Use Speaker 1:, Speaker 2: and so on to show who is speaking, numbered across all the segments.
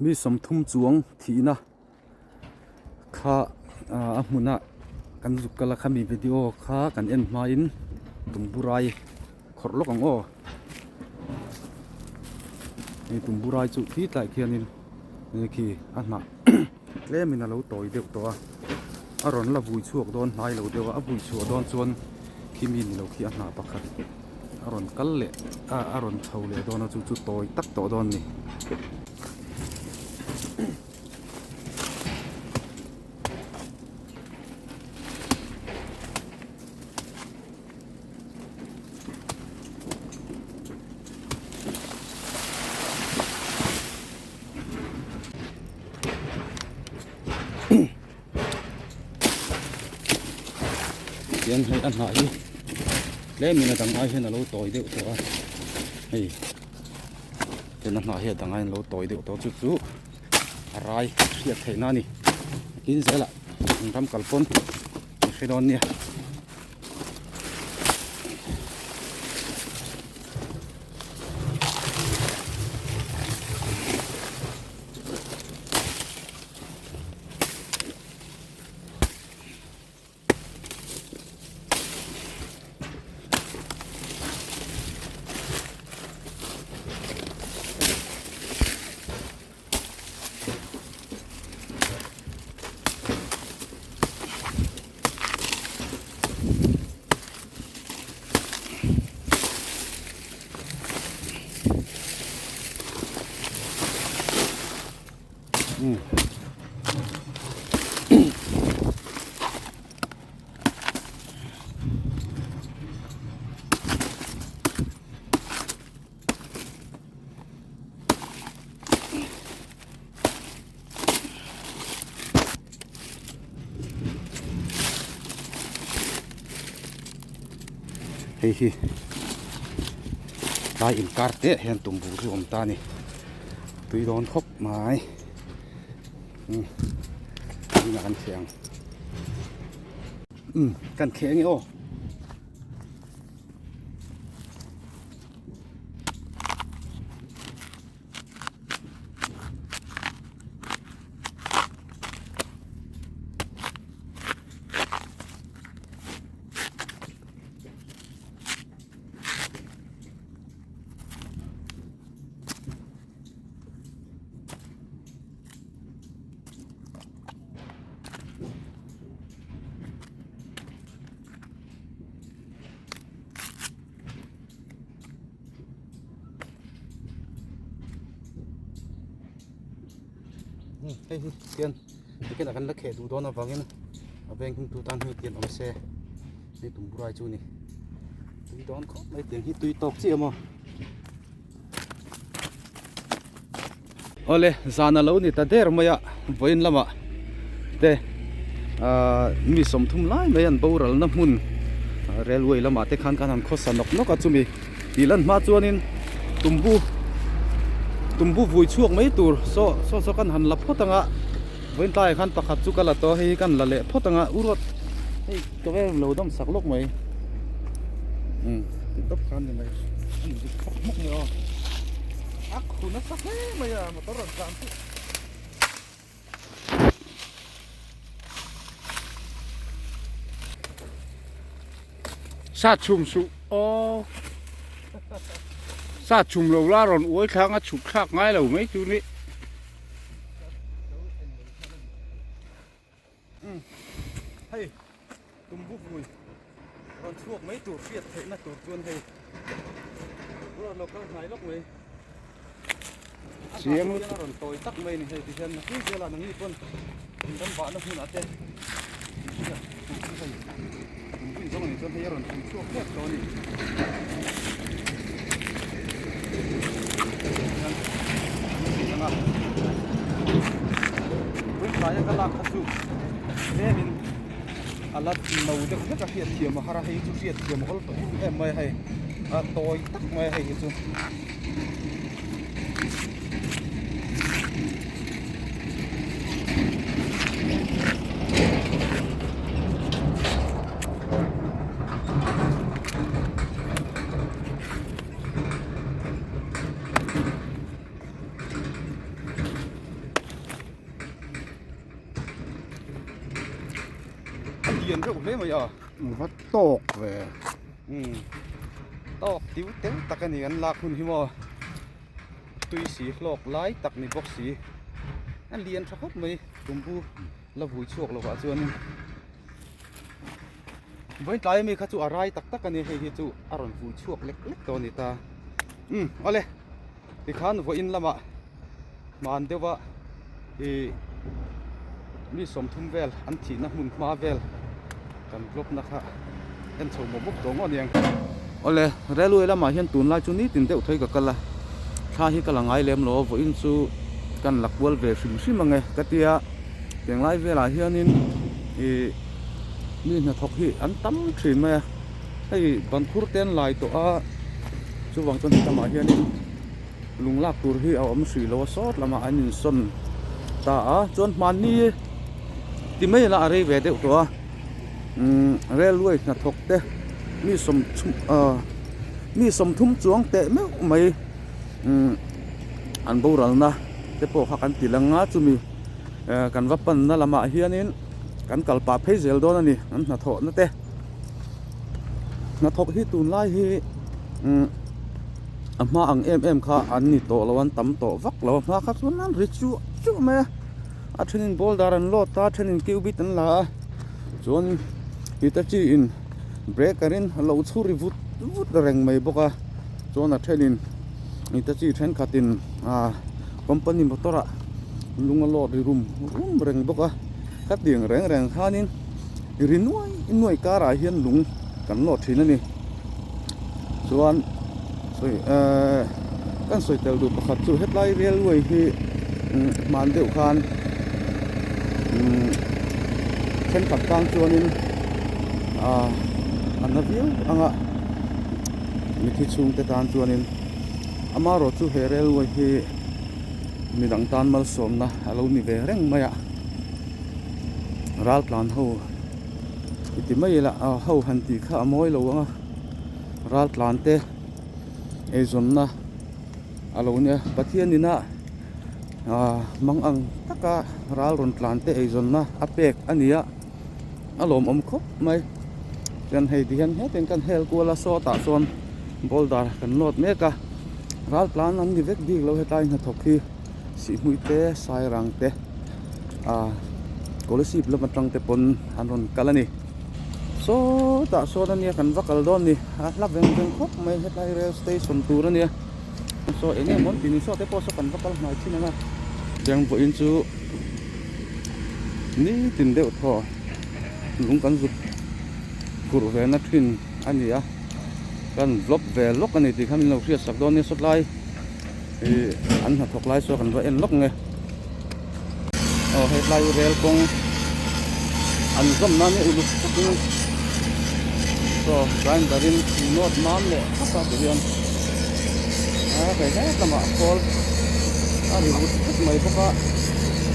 Speaker 1: Mi 30 chuang thihna kha a hmuna kan zuk kal a khami video kha kan en hmain tumburai khawrh lawk ang aw hei tumburai chu khi tlai khianin hei khi a hnah tlemin a lo tawi deuh tawh a a rawn la vui chhuak dawn hnai lo deuh a a vui chhuah dawn chuan khimi ni lo khi a hnah pakhat a rawn kal leh a a rawn chho leh dawn a chu chu tawi tak tawh dawn a ni. Tihian hei a hnah hi tlemin a dang ai hian a lo tawi deuh tawh a hei tuna hnah hi a dang aiin a lo tawi deuh tawh chu chu a rai hriat theih na a ni tin zelah an ram kal pawn an hre dawn nia. Hei hi tlai inkar te ah hian tumbu chu a awm ta a ni tui dawn khawp mai umm tunah kan theh ang umm kan theh ange aw. Hei hi tian ticket ah kan la kheh duh dawn avangin a veng him tu tan hei tian awm se hei tumburai chu a ni tui dawn khawp mai tiang hi tui tawk chiah maw. Awle zan a lo ni ta der mai a vawiin lamah te ahh mi 30 lai mai an boral na hmun railway lamah te khan kan han khawsa nawk nawk a chumi tih lan hma chuanin tumbu tumbu vui chhuak mai tur saw saw saw kan han la phawt ang a vawiin tlaiah khan pakhat chu ka la tawh a hei hi kan la leh phawt ang a u ruat hei ka vel lo dawm sak lawk mai umm ti tawp khan ni mai a ni dik khawp hmawk mai aw. A khu nasa hle mai a motor rawn tlan chu.
Speaker 2: Sa chhum suh aw sa chhum lo la rawn uai thlang a chhuk thlak ngai lo mai chu ni.
Speaker 1: Hei tumbu vui rawn chhuak mai tur hriat theihna tur chuan hei ruat lo kal hnai lawk mai a
Speaker 2: Chiang
Speaker 1: hian a rawn tawi tak mai a ni hei tihian nakin zelah nangni pawn in ram vahna hmunah te hriat tur chu hei tumbu in zawng a nih chuan hei a rawn tui chhuak hlek tawh a ni Tlaia ka lak kha chu tlemin a la no deuh hlek a hriat thiam a har a hei chu hriat thiam a awl tawh em em mai a hei a tawi tak mai a hei hi chu. Lian reuh hle mai a.
Speaker 2: Va tawk ve.
Speaker 1: Umm tawk tiu tel tak a ni an lak hun hi maw. Tui si hlawk lai tak ni bawk si. A lian tha khawp mai tumbu la vui chhuak lovah chuanin. Vawiin tlai ami kha chu a rai tak tak a ni hei hi chu a rawn vui chhuak lek lek tawh a ni ta. Umm awle tikhan vawiin lamah hman deuha ih mi sawmthum vel an thihna hmun hma vel kan vlog na kha en chho mawp mawp tawh ngawt aniang. Awle railway lamah hian tunlai chu nitin deuh thei ka kal a thla hi ka la ngai lem lo a vawiin chu kan la kual ve hrim hrim ang e ka tia tiang lai velah hianin ih mi hnathawk hi an tam thin mai a hei bankhur te an lai tawh a chuvang chuan helamah hianin. Lung lak tur hi a awm hrih lo a sawt lamah an insawn ta a chuan hmanni ti mai ila a rei ve deuh tawh a umm railway hnathawk te mi sawm ahh mi sawmthum chuang teh meuh mai umm an boralna te pawh kha kan ti lang a chumi eh kan va panna lamah hianin kan kal pah phei zel dawn a ni an hnathawhna te hnathawk hi tunlai hi umm. A hma ang em em kha an ni tawh lo an tam tawh vak lo a hma kha chuan an ri chuah chuah mai a a thenin boulder an load a a thenin cubit an la a chuan hitachi in breaker in a lo chhu ri vut vut reng mai bawk a chuan a thenin hitachi thenkhat in ah company motor ah lung a load ri rum rum reng bawk a khatiang reng reng khanin ri nuai nuai karah hian lung kan load thin a ni. Chuan sawi ehh kan sawi tel duh pakhat chu hetlai railway hi hman deuh khan umm thenkhat tan chuanin ah a na viau ang a mithi chhungte tan chuanin amaherawh chu he railway hi midang tan malsawmna a lo ni ve reng mai a raltlan ho. I ti mai ila a ho han tih kha a mawi lo ang a ral tlan te eizawnna a lo nia Pathian ina ah mang ang taka ral rawn tlan te eizawnna a pek a ni a a lawmawm khawp mai chuan hei ti hian hetin kan hel kual a sawtah chuan boulder kan load mek a ral tlan an ni vek bik lo hetlai hnathawk hi sihhmui te sairang te. ah scholarship lam atang te pawn an rawn kal a ni sawtah sawn ania kan va kal dawn ni a hla veng veng khawp mai hetlai rail station tur ania saw eng emaw an tih ni saw te pawh saw kan va kal hnai thin ang a cheng vawiin chu nitin deuh thaw lung kan zuk phurh ve na thin a ni a kan vlog ve lawk a ni tih kha min lo hriat sak dawn nia sawtlai. Ih an hnathawk lai saw kan va en lawk nge aw hetlai rel kawng an zawm nan hi uluk takin saw grinder in nawt mam leh khawp a tihian a hei het lamah khawl a ri vut vut mai bawk a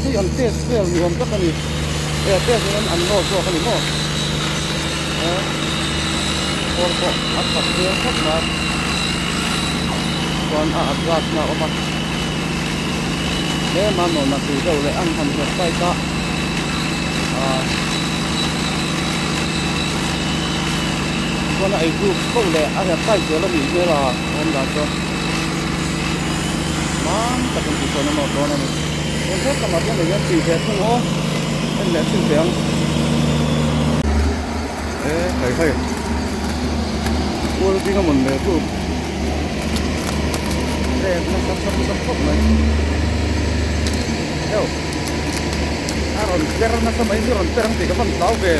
Speaker 1: hei an test vel ni awm tak a ni e test hian an nawt zawk a ni maw e khawl pawh a that hmel khawp mai. Chuan a adjust na a awm a tlem a nawhna tui deuh leh an han herh tight a ah chuan a ei ruk fo leh a herh tight zel a nih hmel a awm dan chuan mam takin tih sawn a nawt dawn a ni tun hlek lamah hian eng nge tih ve thung aw en leh chhin teh ang e hei hei welding a mawn leh chu. Vel nasa chap chap khawp mai heuh a rawn per nasa mai hi rawn per ang tih ka van hlau ve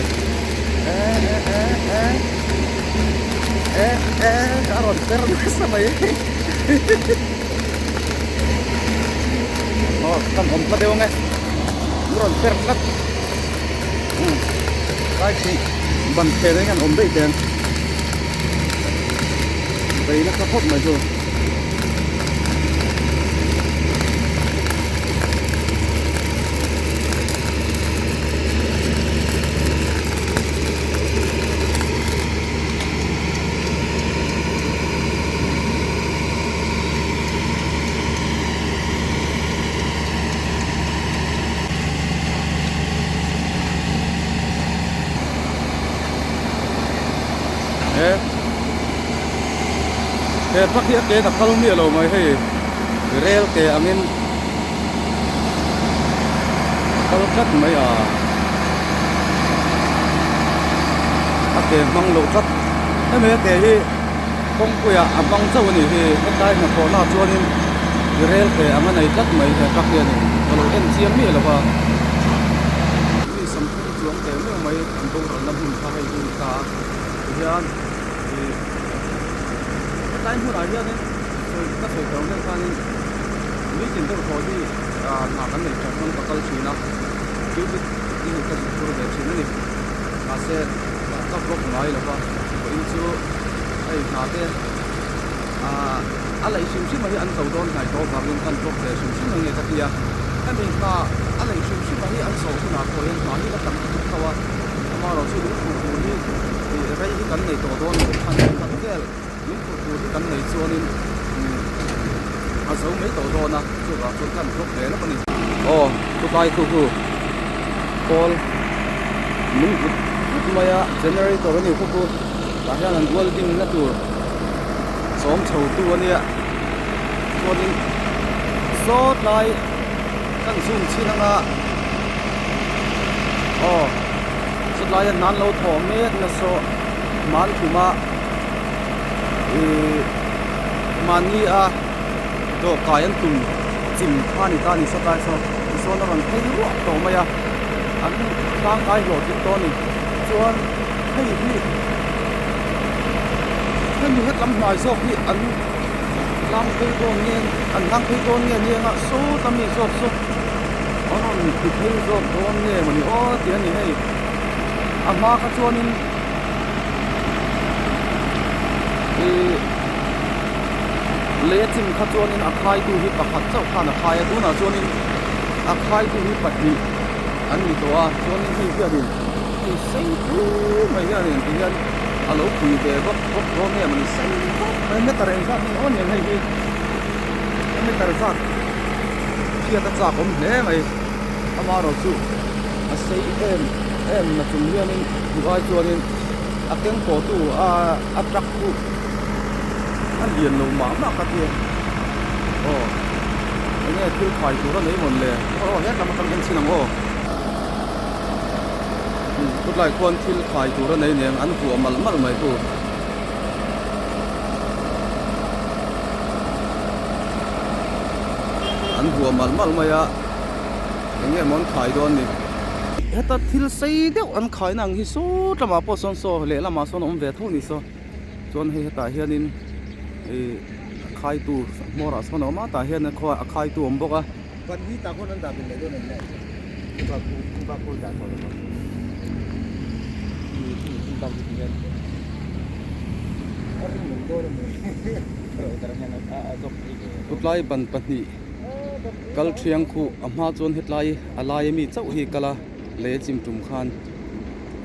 Speaker 1: e e e e e e a rawn per nasa mai aw kan awm hla deuh ang e an rawn per tlat umm lai khi ban thlen ah hian an awm daih teh ang. Vei nasa khawp mai chu. He truck hi a ke in a kal miah lo mai hei rel ke angin a kal tlat mai a a ke hmang lo tlat hemi a ke hi kawngpuiah a hmang chauh a nih hi hetlai hnathawhna ah chuanin rel ke ang a nei tlat mai he truck hianin ka lo en chiang miah lo va mi sawmthum chuang teh meuh mai an boralna hmun kha hei hi a ni ta a tihian ih hetlai hmunah hianin sawi ka sawi tawh ang deuh khanin meeting deuh thaw hi ah hna kan nei tha chuan ka kal thin a cubic te hi ka zuk phur ve thin a ni mahse ka vlog ngai lo va vawiin chu hei hna te ah a laih hrim hrim a hi an zo dawn hnai tawh avangin kan vlog ve hrim hrim ang nge ka ti a hemi hna a laih hrim hrim a hi an zawh hunah pawh hian hna hi la tam lutuk tho a amaherawh chu lungphur tur hi ih rei hi kan nei tawh dawn lo khan khat vel lungphur tur hi kan nei chuanin a zo mai tawh dawn a chuvang chuan kan vlog ve lawk a ni. Aw chutlai khu khu kawl lung vut vut mai a generator a ni khu khu tah hian an welding na tur chawm chho tu a nia chuanin saw tlai kan zoom chhin anga aw chutlai a hnan lo thawh mek na saw hman khuma ihh mahni a dawhkai an tum chim kha a ni ta a ni saw tlai saw tisawn a rawn phei ruah tawh mai a an tlangkai hlawh tling tawh a ni chuan hei hi hemi hetlam hnai zawk hi an tlang phei dawn nge an hlang phei dawn nge ni anga sawta mi zawk chu an rawn ti phei zawk dawn nge mawni aw tih a ni hei a hma kha chuanin ih lei a chim kha chuanin a khaitu hi pakhat chauh khan a khai a tunah chuanin a khaitu hi pahnih an ni tawh a chuanin hei hianin hei sei pui mai hianin ti hian a lo pui ve vak vak dawn nge mawni sei vak mai meter engzat nge aw nen hei hi meter zat hriat a chak awm hle mai amaherawh chu a sei em em na chung hianin duh ai chuanin a keng pawhtu a a truck chu a lian lo mah mah ka tia aw enge thil khai tur a nei mawn le aw hetlam atang en chin ang aw khutlai khuan thil khai tur a nei nen an vuah malh malh mai khu an vuah malh malh mai a enge maw an khai dawn ni heta thil sei deuh an khaina ang hi saw lamah pawh sawn saw lehlamah sawn a awm ve tho a ni saw chuan hei hetah hianin ih a khaitu hmawrah sawn a awm a tah hian a khaitu a awm bawk a. Chutlai ban pahnih kal thiang khuh a hma chuan hetlai a lai ami chauh hi kal a lei a chim tum khan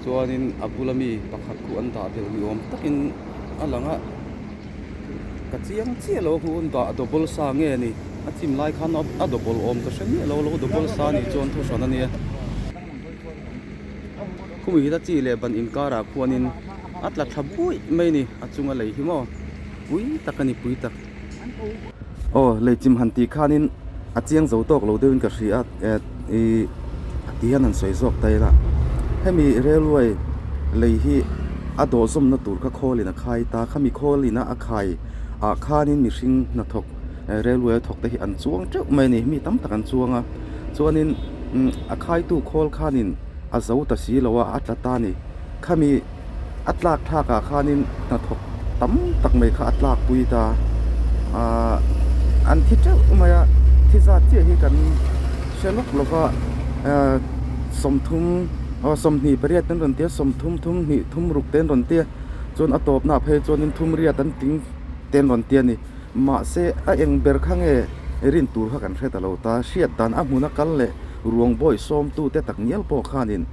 Speaker 1: chuanin a bula mi pakhat khu an dah belh ni awm takin a lang a. Ka chiang chiah lo hu an dah double sa nge a ni a chim lai khan a double awm ka hre miah lo lo double sa nih chuan thu hran a nia khumi hi ta chi leh ban inkarah khuanin a tla tha buih mai a ni a chunga lei hi maw pui tak a ni pui tak aw lei chim han tih khanin a chiang zo tawk lo deuhin ka hria a ih ti hian han sawi zawk ta ila hemi railway lei hi a dawh zawmna tur kha khawlin a khai ta khami khawlina a khai ah khanin mihring hnathawk railway a thawk te hi an chuang teuh mai a ni mi tam tak an chuang a chuanin a khaitu khawl khanin a zo ta si lo a a tla ta a ni khami a tlak thlak ah khanin hnathawk tam tak mai kha a tlak pui ta ahh an thi teuh mai a thi zat chiah hi kan hre lawk lo va ahh sawmthum aw sawmhnih pariat te an rawn ti a sawmthum thum hnih thum ruk te an rawn ti a chuan a tawp naah phei chuanin thum riat an tling te an rawn ti a ni mahse a eng ber kha nge rin tur kha kan hre ta lo ta hriat dan a hmuna kal leh ruang bawi sawmtu te tak ngial pawh khanin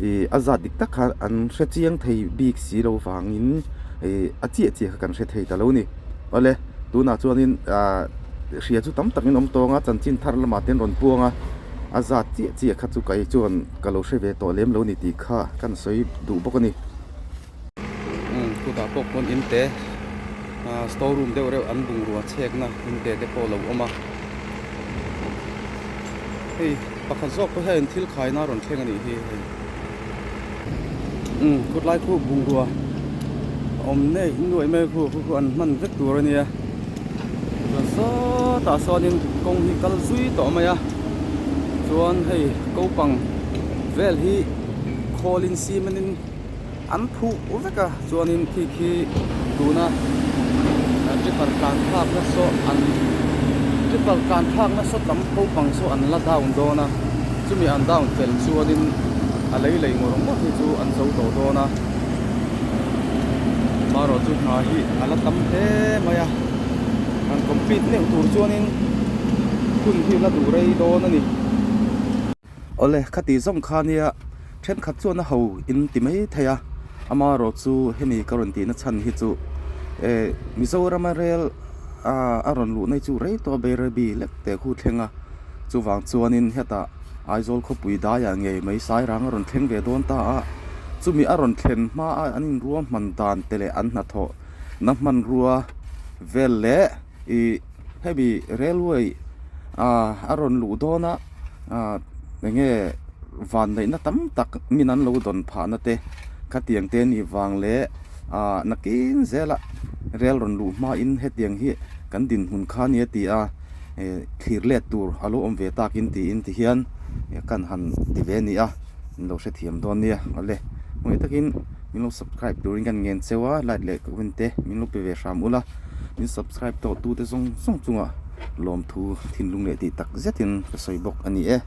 Speaker 1: ih a zat dik tak kha an hre chiang thei bik si lo vangin ih a chiah chiah kha kan hre thei ta lo ni awle tunah chuanin ah hria chu tam takin awm tawng a chanchin thar lamah te an rawn puang a a zat chiah chiah kha chu kei chuan ka lo hre ve tawh lem lo ni tih kha kan sawi duh bawk a ni. Khutah pawh khawn in te. Ahh store room deuh reuh an bungrua chhekna in te te pawh a lo awm a. Hei pakhat zawk pawh hian thil khaina a rawn thleng a nih hi hei. Umm kawtlai khu bungrua a awm nei nuaih mai a khu khu khu an hman vek tur a nia. Chuan sawtah sawnin kawng hi kal zui tawh mai a. Chuan hei kopang vel hi khawlin cement in an phuh vek a chuanin khi khi tuna tripper tlan thlakna saw an tripper tlan thlakna saw tam kopang saw an la down dawn a chumi an down fel chuanin a lei lei ngawr ngawr hi chu an zo tawh dawn a marawh chu hna hi a la tam hle mai a an complete neuh tur chuanin hun hi la duh rei dawn a ni. Awle, khati zawng kha nia thenkhat chuan a ho in ti mai thei a, amaherawh chu hemi ka rawn tihna chhan hi chu eh Mizorama rel ah a rawn luhna hi chu rei tawh a Bairabi lek teh khu thleng a, chuvang chuanin hetah Aizawl khawpui daiah ngei mai Sairang a rawn thleng ve dawn ta a, chumi a rawn thlen hma a an inrua hman dan te leh an hnathawh na hmanrua vel leh ih hemi railway ah a rawn luh dawn a. ah eng nge van neihna tam tak min an lo dawn phahna te khatiang te anih vang leh ah nakin zela rel rawn luh hmain hetiang hi kan dinhmun kha ania ti a eh thlir let tur a lo awm ve takin tiin tihian kan han ti ve a ni a in lo hrethiam dawn nia awle hmui takin min lo subscribe turin kan ngen cheu a like leh comment te min lo pe ve hram ula min subscribe tawh tute zawng zawng chungah. Lawmthu thinlung leh tih tak zetin ka sawi bawk a ni e.